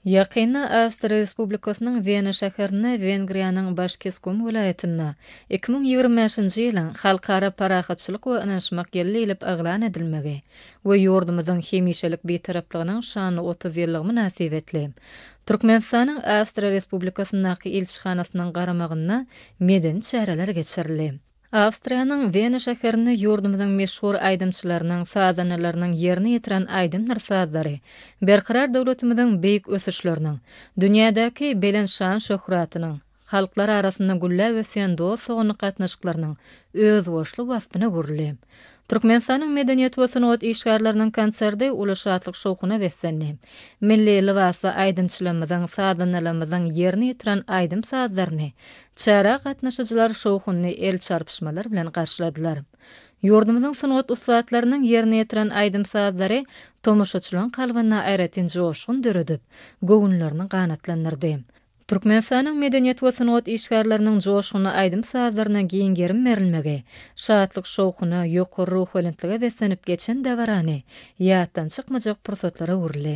Ýakynda Awstriýa Respublikasynyň Wena şäherinde Wengriýanyň Başkeskum welaýatynda 2025-nji ýylyň Halkara parahatçylyk we ynanyşmak ýyly diýlip yglan edilmegi we ýurdumyzyň hemişelik Bitaraplygynyň şanly 30 ýyllygy mynasybetli Türkmenistanyň Awstriýa Respublikasyndaky ilçihanasynyň garamagynda medeni çäreler geçirildi. Awstriýanyň Wena şäherinde ýurdumyzyň meşhur aýdymçylarynyň, sazandalarynyň ýerine ýetiren aýdymdyr sazlary Berkarar döwletimiziň beýik ösüşleriniň, dünýädäki belent şan-şöhratynyň, halklar arasynda gülläp ösýän dost-doganlyk gatnaşyklarynyň özboluşly waspyna öwrüldi. Türkmenistanyň medeniýet we sungat işgärleriniň konserdi uly şatlyk-şowhuna beslendi. Milli lybasly aýdymçylarymyzyň, sazandalarymyzyň ýerine ýetiren aýdym-sazlaryny çärä gatnaşyjylar şowhunly el çarpyşmalar bilen garşyladylar. Ýurdumyzyň sungat ussatlarynyň ýerine ýetiren aýdym-sazlary tomaşaçylaryň kalbynda aýratyn joşgun döredip, göwünlerini ganatlandyrdy. Türkmenistanyň medeniýet we sungat işgärleriniň joşgunly aýdym-sazlaryna giň gerim berilmegi, şatlyk-şowhuna, ýokary ruhubelentlige beslenip geçen dabarany ýatdan çykmajak pursatlara öwrüldi.